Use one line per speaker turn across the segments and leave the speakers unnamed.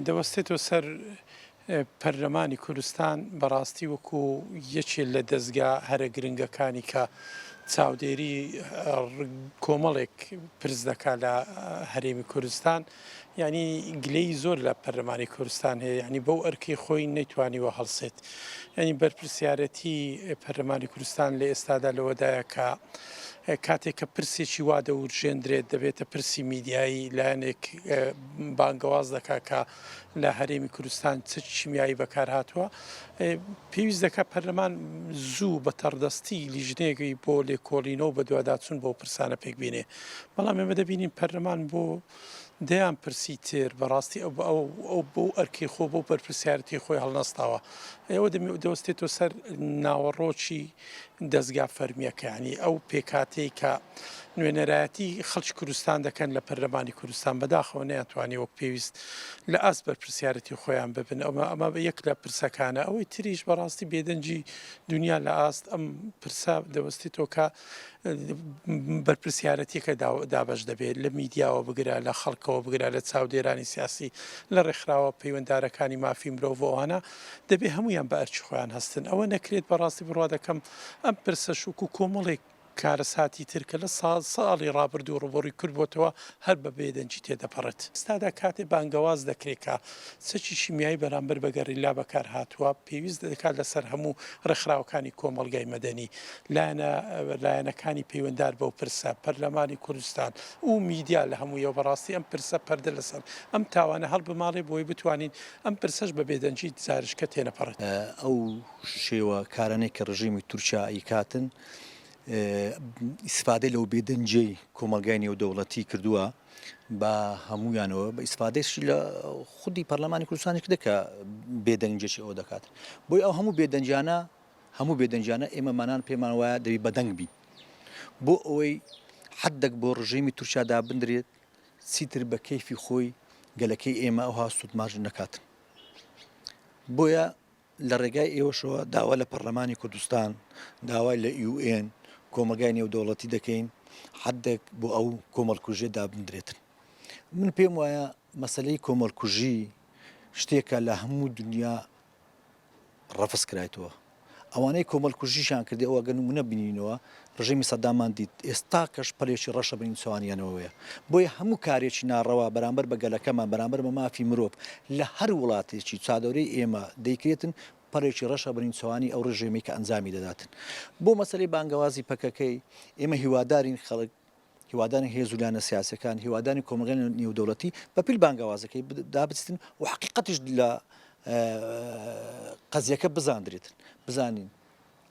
دەوەستێتەوە سەر پەرلەمانی کوردستان بەڕاستی وەکو یەکێ لە دەزگا هەرە گرنگەکانی کە چاودێری کۆمەڵێک پرس دەکات لە هەرێمی کوردستان یعنی گلەی زۆر لە پەرلەمانی کوردستان هەیە یعنی بەو ئەرکەی خۆی نەیتوانیوە هەڵسێت یعنی بەرپرسیارەتی پەرلەمانی کوردستان لە ئێستادا لەوەدایە کە کاتێک کە پرسێکی وا دەورژێندرێت دەبێتە پرسی میدیایی لایەنێک بانگەواز دەکات کە لە هەرێمی کوردستان چەکی شیمیایی بەکار هاتووە پێویست دەکات پەرلەمان زوو بە تەڕدەستی لیژنەیەکی بۆ لێکۆڵینەوە بەدواداچوون بۆ پرسانە پێک بێنێ بەڵام ئێمە دەبینین پەرلەمان بۆ دەیان پرسی تر بەڕاستی ئەو ئەو ئەو بەو ئەرکەی خۆ بەو بەرپرسیارەتی خۆی هەڵنەستاوە ئێوە دەوەستێتەوە سەر ناوەڕۆکی دەزگا فەرمییەکە یانی ئەو پێکهاتەی کە نوێنەرایەتی خەڵکی کوردستان دەکەن لە پەرلەمانی کوردستان بەداخەوە نەیانتوانی وەک پێویست لە ئاست بەرپرسیارەتی خۆیان ببن ئەمە ئەمە یەک لە پرسەکانە ئەوەی تریش بەڕاستی بێدەنگی دنیا لە ئاست ئەم پرسە دەوەستێتەوە کە بەرپرسیارەتیەکە دابەش دەبێت لە میدیاوە بگرە لە خەڵکەوە بگرە لە چاودێرانی سیاسی لە ڕێکخراوە پەیوەندارەکانی مافی مرۆڤ ئەوانە دەبێ هەموویان بە ئەرکی خۆیان هەستن ئەوە نەکرێت بەڕاستی بڕوا دەکەم ئەم پرسەش وەکو کۆمەڵێک کارەساتی تر کە لە ساڵی ڕابردوو ڕووبەڕووی کورد بۆتەوە هەر بە بێدەنگی تێدەپەڕێت. ئێستادا کاتێ بانگەواز دەکرێت کە چەکی شیمیایی بەرامبەر بە گەریلا بەکار هاتووە، پێویست دەکات لەسەر هەموو ڕێکخراوەکانی کۆمەڵگای مەدەنی، لایەنە لایەنەکانی پەیوەندار بەو پرسە، پەرلەمانی کوردستان و میدیا لە هەموویەوە بەڕاستی ئەم پرسە پەردە لەسەر ئەم تاوانە هەڵبماڵێ بۆی بتوانین ئەم پرسەش بە بێدەنگی زارشکە تێنەپەڕێت.
ئەو شێوە کارانەی کە ڕژێمی تورکیا ئەیکاتن ئیسفادەی لەو بێدەنگیەی کۆمەڵگای نێودەوڵەتی کردووە بە هەمویانەوە بە ئیسفادەشی لە خودی پەرلەمانی کوردستانی کردە کە بێدەنگێکی ئەوە دەکات بۆی ئەو هەموو بێدەنگیانە هەموو بێدەنگیانە ئێمەمانان پێمان وایە دەبی بەدەنگ بین بۆ ئەوەی حدێک بۆ ڕژێمی تورکیا دابندرێت چیتر بە کەیفی خۆی گەلەکەی ئێمە ئەوها سوودماژ نەکاتن بۆیە لە ڕێگای ئێوەشەوە داوا لە پەڕلەمانی کوردستان، داوای لە UN، کۆمەڵگای نێودەوڵەتی دەکەین حەدێک بۆ ئەو کۆمەڵکوژیە دابندرێتن. من پێم وایە مەسەلەی کۆمەڵکوژی شتێکە لە هەموو دنیا ڕەفز کرایتەوە. ئەوانەی کۆمەڵکوژیشیان کردی ئەوە گەر نمونە بینینەوە ڕژێمی سەدامان دیت ئێستا کەش پەلێکی ڕەشە بە نیوچەوانیانەوەیە بۆیە هەموو کارێکی ناڕەوا بەرامبەر بە گەلەکەمان بەرامبەر بە مافی مرۆڤ لە هەر وڵاتێکی چادۆرەی ئێمە دەیکرێتن پەلێکی ڕەشە بە نیوچەوانی ئەو ڕژێمەی کە ئەنجامی دەداتن بۆ مەسەلەی بانگەوازی پەکەکەی ئێمە هیوادارین خەڵک هیوادارین هێز و لایەنە سیاسیەکان، هیوادارین کۆمەڵگای نێودەوڵەتی بە پیل بانگەوازەکەی دابچتن و حەقیقەتیش لە قەزیەکە بزاندرێتن بزانین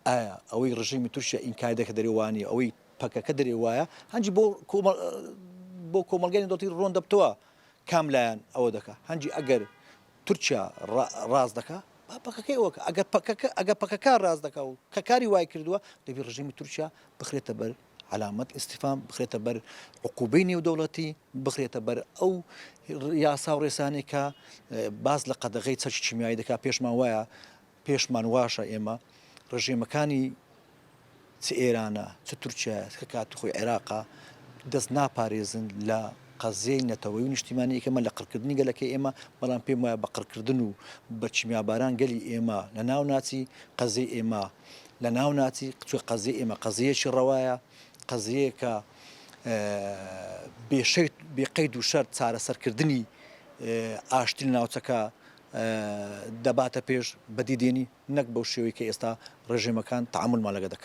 ئایا ئەوەی ڕژێمی تورکیا ئینکاری دەکە دەرێ وانە ئەوەی پەکەکە دەرێ وایە هەنجی بۆ بۆ کۆمەڵگای نێودەوڵەتی ڕۆن دەبتەوە کام لایەن ئەوە دەکا هەنجی ئەگەر تورکیا ڕاست دەکا با پەکەکەی ئەوە ئەگەر پەکەکە ئەگەر پەکەکە ڕاست دەکا و کە کاری وای کردووە دەبی ڕژێمی تورکیا بخرێتە بەر عەلامەت ئیستیفام بخرێتە بەر عقوبەی نێودەوڵەتی بخرێتە بەر ئەو یاسا و ڕێسانەی کە باس لە قەدەغەی چەکی کیمیایی دەکات پێشمان وایە پێشمان واشە ئێمە ڕژێمەکانی چ ئێرانە چ تورکیا کە کاتی خۆی عێراقا دەست ناپارێزن لە قەزیەی نەتەوەی و نیشتیمانی ئێمە لە قڕکردنی گەلەکەی ئێمە بەڵام پێم وایە بە قڕکردن و بە کیمیاباران گەلی ئێمە لە ناو ناچی قەزیەی ئێمە لە ناو ناچی چونکە قەزیەی ئێمە قەزیەیەکی ڕەوایە قەزیەیەکە بێ شەرت بێ قەید و شەرت چارەسەرکردنی ئاشتی لە ناوچەکە دەباتە پێش بەدی دێنی نەک بەو شێوەی کە ئێستا ڕژێمەکان تەعامولمان لەگە دەکەن.